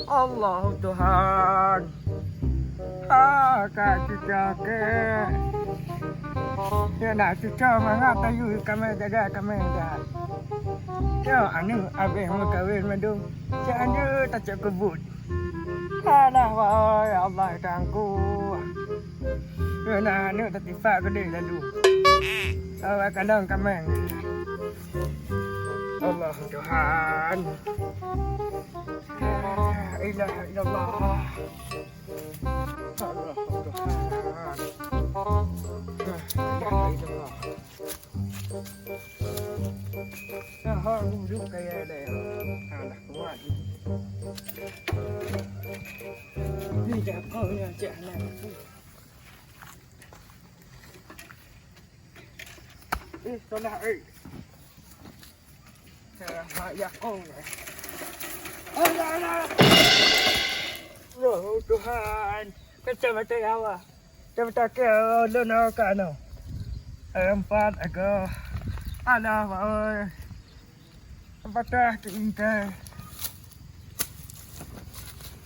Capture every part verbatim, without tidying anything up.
Allahu Tuhan. Ha, ka cucoe keu. Nyoe na cucoe mangat tayue kaméng jaga kaméng jahat. Nyoe aneuk abéh meukawen mandum. Cak aneuk tacok keu buet. Alah, wahai Allah, tangku. Nyoe na aneuk tatipak keudeh lalu. Awak kalon kaméng. Allahu Tuhan. La ilaha illallah. Allahu Tuhan. La ilaha illallah. Saha uduk kaya deh. Alah, kuat. Ni jakoe nyan cek aneuk. Eh, salah, eh. Salah, mak jakoe. Alah, alah. Oh, Tuhan. Kacamata nyawa. Kacamata ke, oh, lôn awak ka, no. Empat, aku. Alah, mak, oi. Patah keu ingkai.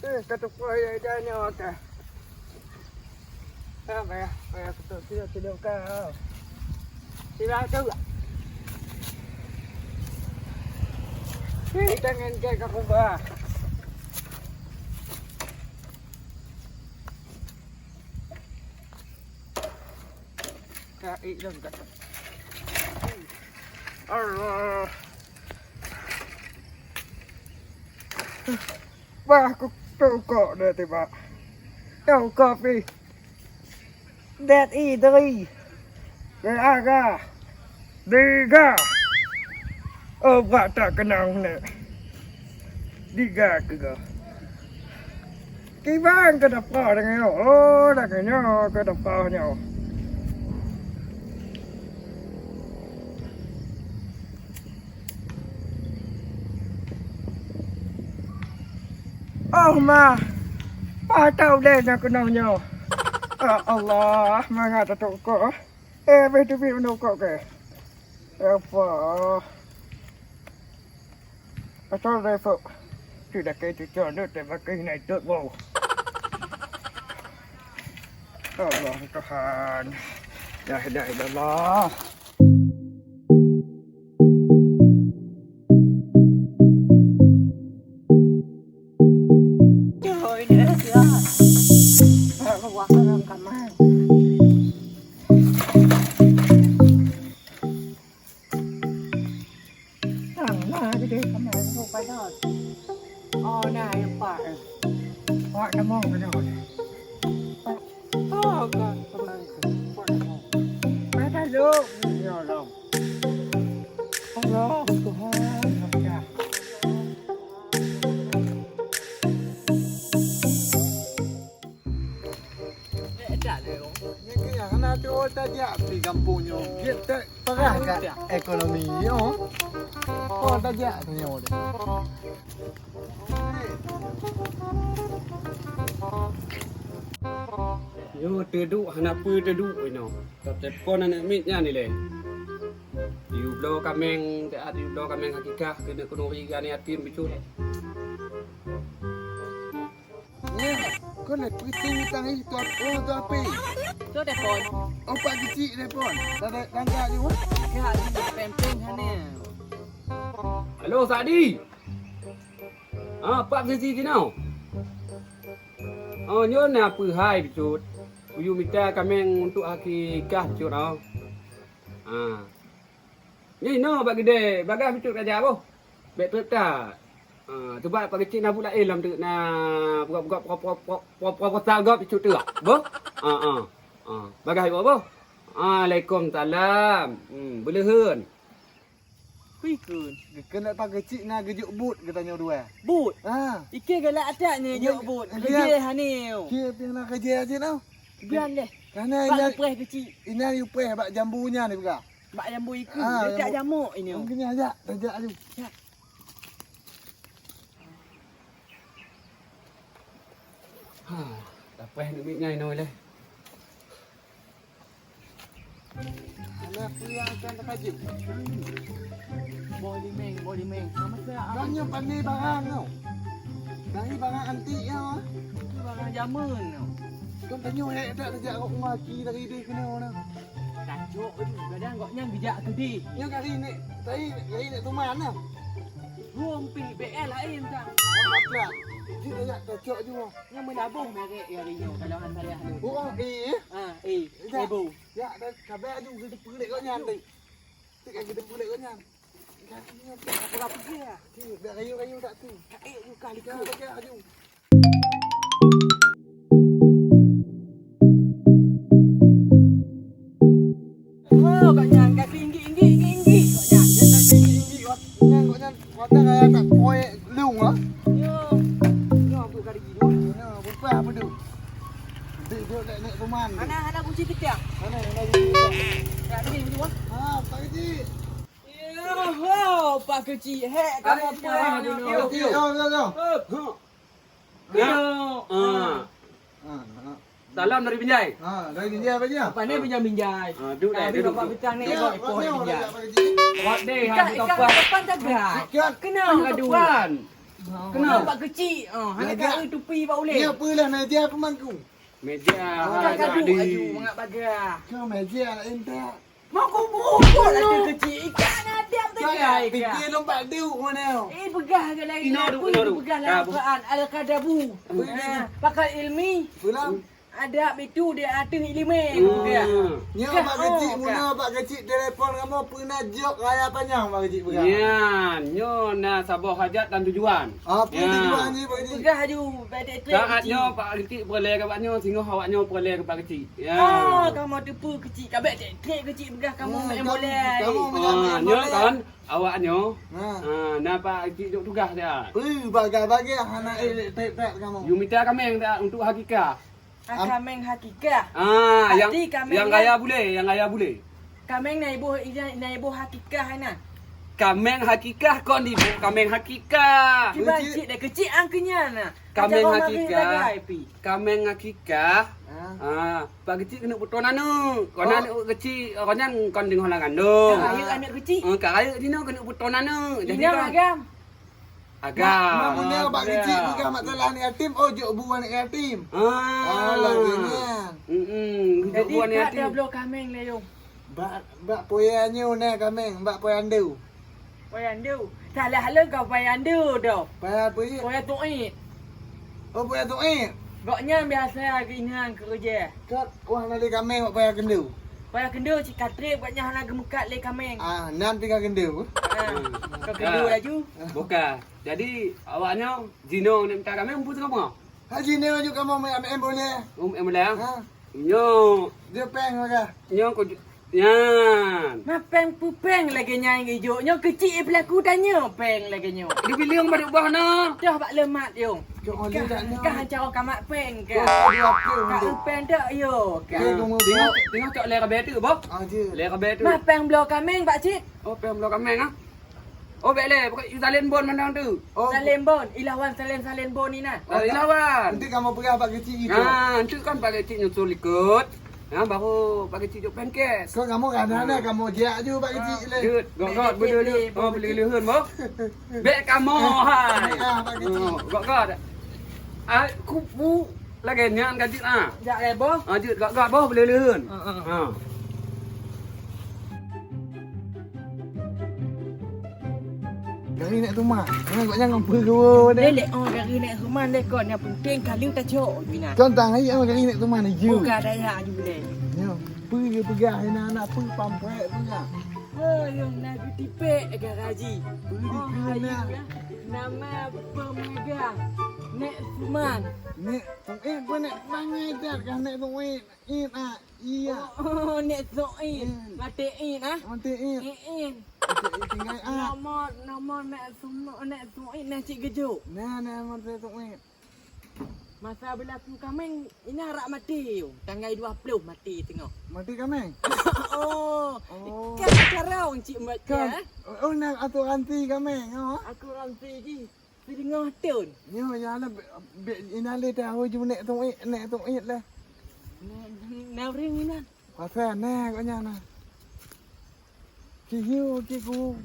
Eh, ka teupeue ya, ida nyoe ka. Ha, payah, payah kutok sidok-sidok ka. Sila tu. Eh, tangan kai ka kubah. Ka, eh, lôn ka. Allah. Bah, ku tungkok dah tiba. Tungkok pi. Dat i deri. Beraga. Diga. Oh, bak tak kenang ni. Diga ke ga. Kibang ka dapat dengan nyoe. Oh, dengan nyoe ka dapat nyoe. Oh, ma. Patau deh nyang keunong nyoe. Ya Allah, mangat tatungkok. Eh, beh teubiet meunungkok ke. Ya Allah. Asal dah esok. Tu dah kaya cucuk tu, terpakai naik dot, wow. Allah Tuhan. La ilaha illallah. Tang na deh, kamoe rupa dot. Oh, na yang pak. Pak kamoe ke dot. Oh, ka kamoe. Pak kamoe. Ada lu. Ya Allah. Allah Tuhan. Ya. Nyan keuh nyang hana teuôt tajak pih gampông nyoe. Jeuet that parah that ekonomi nyoe. Oh, tajak nyoe deh. Nyoe teuduek hana peue teuduek inoe. Telepon aneuk miet nyan ilée. Yue bloe kaméng, teuat yue bloe kaméng hakikah keuneuk keunoe bagi gani yatim bacut. Nyan, kon lé peutu tang i tuan, oh, tuan P. Soe telepon? Oh, Pak Keuchik telepon. Dah, dah, dah angkat ni, wah. Ya, ni pempeng sana. Halo, Sa'di. Ah, Pak Keuchik sinoe. Oh, nyoe na peue hai bacut. Kuyue mita kaméng untuk hakikah bacut, oh. Ah. Nyoe inoe bak geudée, bagaih bacut raja boh. Bék trép that. Ah, teuba Pak Keuchik na buet laén lom teuk na peugot-peugot, peugot-peugot, peugot-peugot gob bacut teuk. Boh? Ah, ah. Ah, bagaih boh, boh. Waalaikumsalam. Hmm, beuleuheun. Kui keun. Geukheun lé Pak Keuchik na geujok buet geutanyoe dua. Buet? Ah. Ike galak atak nyoe jok buet. Geujeh haniu. Kie pih na geujeh aja tau. Bian deh. Karena Pak inan, Yupreh Keuchik. Inan Yupreh bak jambu nyan dipeugah. Bak jambu ikeu, ah, dekat jambu. Jamuk ini. Mungkin ajak, tajak aju. Ya. Ha, lapeh aneuk miet nyan inoe lé. Apa yang akan terjadi? Boh limeng, boh limeng. Nama saya? Kan nyoe pandai barang tau. Dari barang antik ya. Itu barang zaman tau. Kan tanyoe hek tak sejak rot maki dari deh kena mana. Tacok tu, kadang gobnyan bijak tu deh. Nyoe kali ni, tadi kali ni tuman lah. Rumpih B L lain tak? Apa? Jadi dah tacok juga. Nyang meulaboh merek ya rinyo kalau hana salah tu. Oh, eh. Ah, eh. Dah. Ebo. Ya, dah sabar aju kita pulek kau nyan deh. Kita kita pulek kau nyan. Apa apa dia? Dia dah kayu-kayu tak tu. Kayu juga lika. Dah aju. Oh, kok nyan ka tinggi, tinggi, tinggi, tinggi. Kok nyan, nyan ka tinggi, tinggi. Kok nyan, kok nyan, kok nyan kaya tak kue lung ah. Yo. Yo, aku kali gini. Yo, buka apa tu? Dek, dek, dek, dek, peman. Mana, mana kunci tiang? Mana, mana kunci tiang? Ya, ini, ini, wah. Ah, Pak Kecil. Yo, ho, Pak Kecil. Hek, kamu apa? Yo, yo, yo, yo. Hop. Hop. Ya. Ah. Ah, ah. Salam dari Binjai. Ah, dari Binjai apa dia? Apa ni Binjai, Binjai? Ah, duduk deh, duduk, duduk. Bintang ni, ya, kau ikut Binjai. Wak deh, ikan, ha, ikan, ikan. Ikan. Kena gaduh. Kena. Kena. Pak Kecil. Ah, hana kau tupi bak uleh. Ya, apalah meja pemangku. Meja. Kau gaduh aju, mangat bagah. Kau meja lain tak? Mau kubur lah tu kecil. Ikan ada tu. Fikir lompat tu mana? Eh, peugah ke lain. Ino tu, ino tu. Peugah lah Al-Quran, Al-Kadabu. Pakai ilmi. Pulang. Ada itu dia ateuh ilmi. Peugah. Nyoe Pak Kecil, muna Pak Kecil telepon kamu pernah jok raya panjang Pak Kecil peugah. Nyan, nyoe na saboh hajat dan tujuan. Apa tujuan ni Pak Kecil? Peugah aju, pada klik. Saat nyoe Pak Kecil peureulée keu awak nyoe, singoh awak nyoe peureulée keu Pak Kecil. Ya. Ah, kamu teupeu kecil, ka bék trek-trek kecil peugah kamu main bola. Kamu main bola. Nyoe kan awak nyoe. Ha. Ha, na Pak Cik jok tugas dia. Pui bagah-bagah hana eh trek-trek kamu. You mita kameng tak untuk hakikah? Ah, kameng hakikah. Ah, yang, yang gaya bule, yang gaya bule. Kameng na iboh, na iboh hakikah na. Kameng hakikah kon iboh kameng hakikah. Kiban cik dah kecil angkanya na. Kameng hakikah. Kameng hakikah. Ah, Pak Kecil keuneuk peutoe aneuk. Kon aneuk kecil, kon nyan kon deungoh lam kandong. Ka rayeuk aneuk kecil. Ah, ka rayeuk jinoe keuneuk peutoe aneuk. Jadi agam. Agam. Mak, mak, Pak Kecil peugah masalah aneuk yatim, oh, jok bu aneuk yatim. Ah, lagèe nyan. Hmm, jok bu aneuk yatim. Jadi, tak ada bloe kameng lé, Yong. Bak, bak poya nyoe na kameng, bak poya ndu. Poya ndu. Salah lôn ka poya ndu doh. Poya apa ye? Poya tu'it. Oh, poya tu'it. Gobnyan biasa geuingat keureuja. Kat, wah, na lé kameng bak poya kendu. Poya kendu cit ka treb gobnyan hana geumeukat lé kameng. Ah, nan pih ka kendu. Ah, ka kendu laju. Bukan. Jadi, awak nyoe jinoe neuk mita kameng, peue teungoh? Ha, jinoe ju kamoe main, main bola. Oh, main bola? Ha. Nyoe. Dia peng maka. Nyoe ku ju-, nyan. Ma peng pupeng lagèe nyan ijok. Nyoe kecil pelaku tanya peng lagèe nyoe. Di bilang baru bah na. Dah bak lemat yo. Cok oli tak nyoe. Kah cara kamat peng kah? Kah peng tak yo kah? Tengok, tengok cok lé kabeh tu, boh. Ah, je. Lé kabeh tu. Ma peng bloe kameng, Pak Cik? Oh, peng bloe kameng ah. Oh, bèk lé, pokok salin bon mandang tu. Oh. Salin bon, ilawan salin-salin bon ni nah. Oh, ilawan. Nanti kamu peugah bak kecil gitu. Nah, nanti kan bak kecil nyusul ikut. Nah, baru bak kecil jok pankes. Kau kamu kadang dah kamu jak ju bak kecil lé. Jut, gok-gok beuleuh-leuh. Oh, beuleuh-leuheun boh. Bèk kamu hai. Ah, bak kecil. Oh, gok-gok. Ah, kupu lagèe nyan ka jeuet ah. Jak lé boh. Ah, jeuet gok-gok boh beuleuh-leuheun. Ha. Gari nak tumak. Jangan kau jangan pergi deh. Lelek oh gari nak tumak deh kau. Yang penting kali tak cok pina. Kau tang aja oh gari nak tumak ni. Bukan daya aju deh. Nyo, pergi pegang anak-anak pergi pamprek pegang. Oh, yang nak tipek garaji. Pergi kena. Nama pemegang Nek Suman. Nek, eh, bukan Nek Suman ni dah kan Nek Suman. Ih, ah, iya. Oh, Nek Soe. Mate in ah. Mate in. In. Tinggai ah. Nomor, nomor Nek Soe, Nek Soe, Nek Cik Gejuk. Nah, nah, nomor Nek Soe. Masa berlaku kameng, ina rak mati. Tanggai dua puluh mati tengok. Mati kameng? Oh. Oh. Kan cara orang cik mat kan. Oh, nah asuransi kameng, oh. Asuransi ji. Sidingoh thon. Nyoe nyang na bèk, bèk inan lé tahu ju nek tuet, nek tuet lah. Nek, nek ring inan. Pasal nah kok nyan nah. Tiyu, tiku.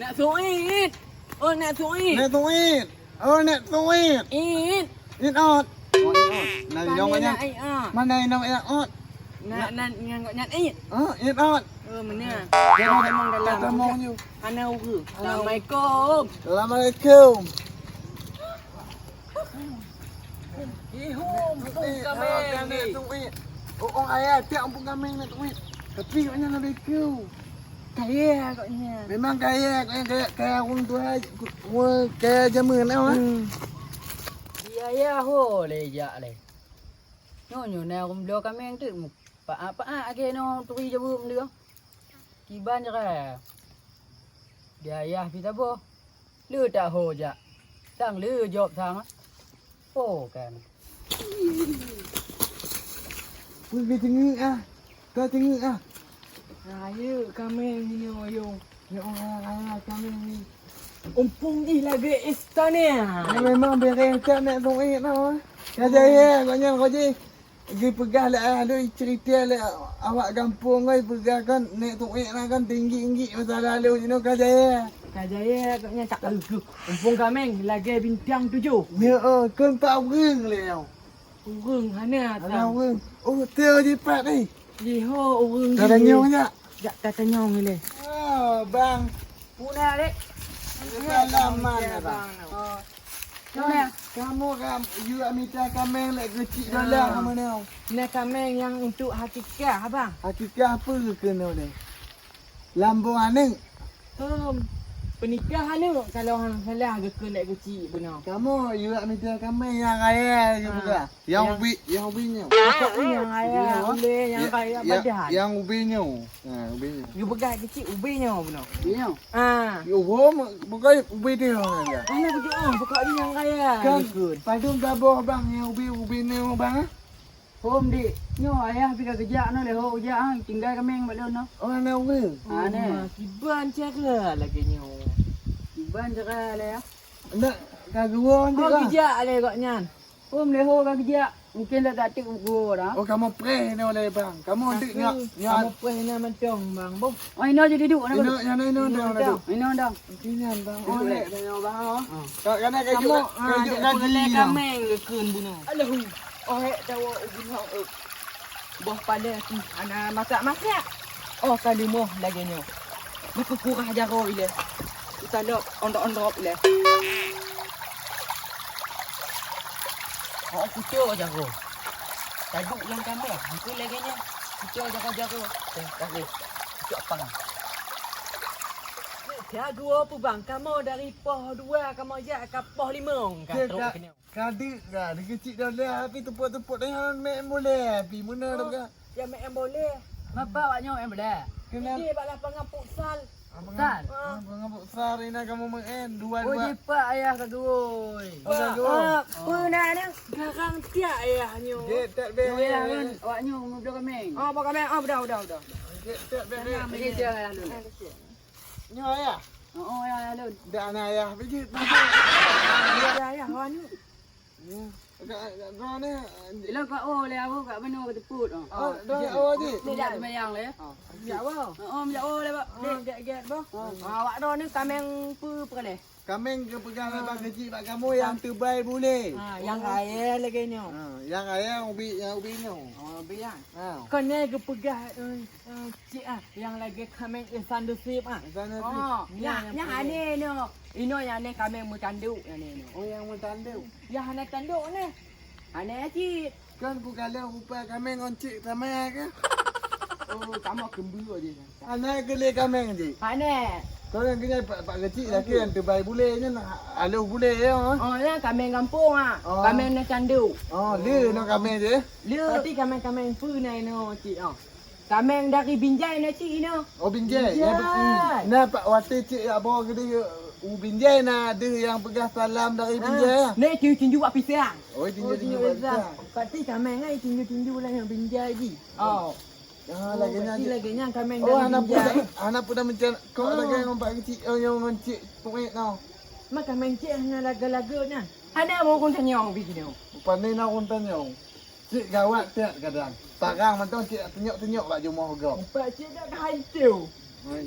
Nak suit. Oh, nak suit. Nak suit. Oh, nak suit. It. It ot. Oh, it ot. Nah, Pandai inong nak it, ah. Mana inong it ot? Nak, nak, nak, nak it. Oh, it ot. Oh, mana? Dia ada tamong dalam. Ada tamong you. Hana ureueng. Hana ureueng. Assalamualaikum. Assalamualaikum. Ihum, pung kameng. Nak tuet. Oh, oh, ayah, tiap pung kameng nak tuet. Tapi awaknyan lebih keu. Kaya agaknya. Memang kaya, kaya, kaya, kaya ureueng tuha, ureueng kaya jameun, eh, ah. Hmm. Di ayah ho lé jak lé. Nyoe, nyoe na ureueng bloe kameng teuk, paak-paak lagèe nyoe turi jaweueb lé. Kiban jrai. Di ayah pi saboh. Le tak ho jak. Sang le jaweueb sang. Oh, kan. Peue geuteungeuk ah. Ka teungeuk ah. Rayeuk kameng nyoe, yo. Ya Allah, rayeuk kameng ni. Umpung jih lagèe istana. Ya, memang bereng that nak tuet noh. Ka jaya, kok nyan, kok jih. Geupeugah lé ayah lôn, cerita lé awak gampông, oi, peugah kan, nak tuet na kan, tinggi-tinggi masalah lôn jinoe, ka jaya. Ka jaya, kok nyan tak leuh. Umpung kameng lagèe bintang tujoh. Ya, oh, kon pat ureueng lé nyoe. Ureueng hana. Hana ureueng. Oh, teu jipat ni. Jiho ureueng. Tatanyong jak. Jak tatanyong ilèe. Oh, bang. Puna dek. Salam man, bang. Oh. Puna. Kamoe ka yue mita kameng lé keuchik dola kamoe nyoe. Na kameng nyang untuk hakikah, abang. Hakikah peue keunoe nyoe? Lambong aneuk. Hom. Peunikah aneuk kalau hana salah geukheun lé keuchik bunoe. Kamoe yue mita kameng nyang raya geupeugah. Nyang ubit, nyang ubit nyoe. Pokok nyang raya ulèe nyang raya badan. Nyang ubit nyoe. Ha, ubit nyoe. Geupeugah keuchik ubit nyoe bunoe. Ubit nyoe. Ha. Yo hom, bukan ubit nyoe. Hana beujeuet, pokok nyang raya. Kan padum saboh bang nyang ubit, ubit nyoe bang ah. Hom, dik. Nyoe ayah pi ka geujak nyoe lé ho ujak ah, tinggai kameng bak lôn nyoe. Oh, aneuk ureueng. Aneuk. Oh, kiban cara lagèe nyoe. Kiban cara lé ya. Nak ka geuwoe nyoe. Oh, geujak lé gobnyan. Hom, lé ho ka geujak. Mungkin dak tak teuk geuwoe dah. Oh, kamoe preh nyoe lé bang. Kamoe deuk nyoe. Kamoe preh nyoe mantong bang. Boh. Oh, inoe jadi duduk. Inoe, inoe, inoe dah. Inoe dah. Mungkin nyan bang. Oh, lé nyoe bang. Ka kana ka juk ngaji kameng geukheun bunoe. Alahu. Oh, hek tawa ubun hok, eh. Boh palèe pih hana masak-masak. Oh, ka leumoh lagèe nyoe. Meukukurah jaroe ilèe. Utalop ondop-ondop ilèe. Oh, kucok jaroe. Taduek lam kamar, meukeue lagèe nyoe. Kucok jaroe-jaroe. Eh, tak lé. Kucok pang. Ka dua peubang, kamoe dari poh dua, kamoe jak ka poh limong, ka trok keunoe. Ka deuk ka, di keuchik dah lé, tapi teupot-teupot nyan main bola, tapi meunan dah ka. Ya main bola. Bapak awak nyoe main bola. Kenal. Di bak lapangan futsal. Futsal? Ah, lapangan futsal ina kamoe main dua-dua. Oh, jipak ayah ka geuwoi. Oh, ka geuwoi. Ah, peue na ni? Garang tiak ayah nyoe. Jep tak be. Nyoe ayah kan, awak nyoe ngon bloe kameng. Oh, bloe kameng. Ah, udah, udah, udah. Jep tak be. Sana, meja ayah dulu. Nyoe ayah. Oh, oh, ayah, ayah lôn. Dak na ayah pijit. Ayah, ayah, awak nyoe. Ya. Agak, agak droe ni. Ilôn ka oh lé awak kat manoe ka teupot, oh. Oh, droe awak je. Ni dak seumayang lé. Oh. Jak awak. Oh, jak oh lé, Pak. Dek, dek, dek, boh. Oh. Ah, awak droe ni kameng peue peukalèh? Kameng geupeugah lé bang keuchik bak kamoe nyang teubai bulèe. Ha, nyang raya lagèe nyoe. Ha, nyang raya ubit, nyang ubit nyoe. Oh, ubit nyan. Ha. Kon nyoe geupeugah, eh, Eh, cik ah, nyang lagèe kameng Ihsan Dusip ah. Ihsan Dusip. Oh, nyang, nyang aneh nyoe. Inoe nyang aneh kameng meutanduk nyang aneh nyoe. Oh, nyang meutanduk. Nyang hana tanduk aneh. Aneh cit. Kan ku kalon rupa kameng ngon cik sama ke? Oh, kamoe keumbeu je. Aneh keu lé kameng cik. Aneh. Kau nyang keunyai pak, pak keuchik laki nyang teubai bulèe nyan aloh bulèe ya. Oh, nyan kameng gampông ah. Oh. Kameng na tanduk. Oh, lé nyoe kameng je. Lé. Berarti kameng-kameng peue na inoe cik ah. Kameng dari Binjai na cit inoe. Oh, Binjai. Binjai. Ya, betul. Nah, pak watèe cik jak bawa gede u Binjai na deuh nyang peugah salam dari Binjai. Nah, tinju-tinju bak pisang. Oh, tinju-tinju bak pisang. Pasti kameng ai tinju-tinju lah nyang Binjai ji. Oh. Ah, lagèe nyan. Lagèe nyan kameng dari Binjai. Oh, anak pun dah mencak kok lagèe ngon pak keuchik, oh, nyang ngon cik pokok tau. Mak kameng cik hana laga-laga nyan. Hana ureueng tanyong bih nyoe. Pane na ureueng tanyong. Cik gawat that kadang. Parang mantong cit tunyok-tunyok bak jumoh gob. Empat cit dak ka hantu.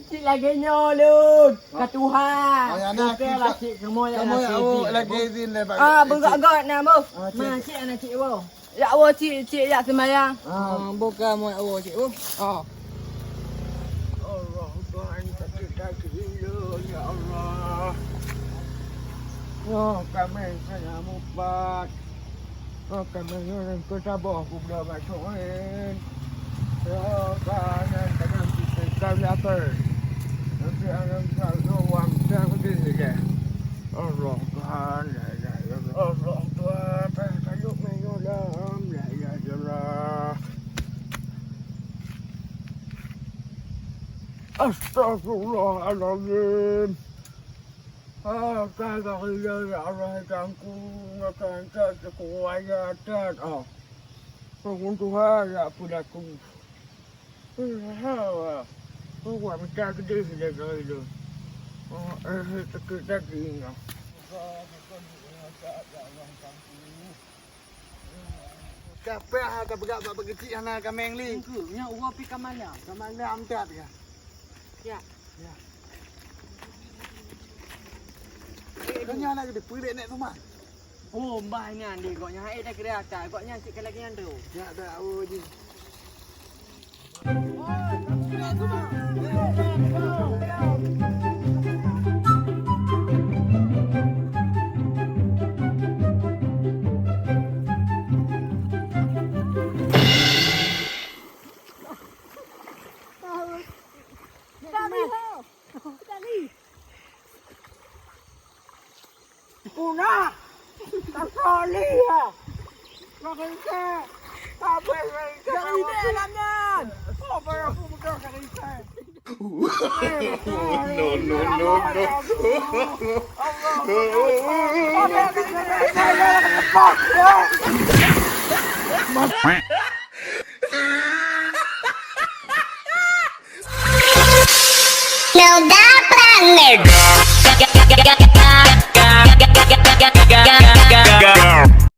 Cit lagèe nyoe lôn. Ka tuha. Oh, ya, nah, bukan lah cit kamoe yang kamoe nak awak sini. Lagi izin deh, Pak. Ah, cit. Beugok-gok nah, boh. Ah, cit. Ma, cit anak cit, boh. Ya Allah, cik, cik, ya sembahyang. Ah. Ah, buka muat Allah, cik. Oh. Ah. Allah, Tuhan, sakit kaki ilôn, ya Allah. Oh, kami kena mupat. Oh, kami nyoe keu saboh kubra masuk angin. Ya, kanan tangan kita kau lapar. Nanti akan kau ruang sedang sedih saja. Allah Tuhan, la ilaha illallah. Allah Tuhan, payah kayup meunyoe dalam, la ilaha illallah. Astagfirullahalazim. Ah, ka, ka, ya Allah, tangku, ngakan tak sekuat ya, tak, ah. Bangun Tuhan, ya, pun aku. Hawa. Hawa, mita gede saja kali tu. Oh, eh, sakit daging, ah. Kapeh ha, ka peugah bak peugeutiek hana kameng li. Engkeu, nyan uroe pi ka malam. Ka malam that ya. Ya. Ya. Kau nyan nak geupeue dek nek rumah? Oh, mbah nyan deh, gok nyan hai dah kira atas, gok nyan cit ka lagèe nyan tu. Ya dah, oh ji. Punah! Takoli ya! Makan ikan! Habis makan ikan! Jangan ide dalam nyan! Oh, baru aku pegang makan ikan! No, no, no, no.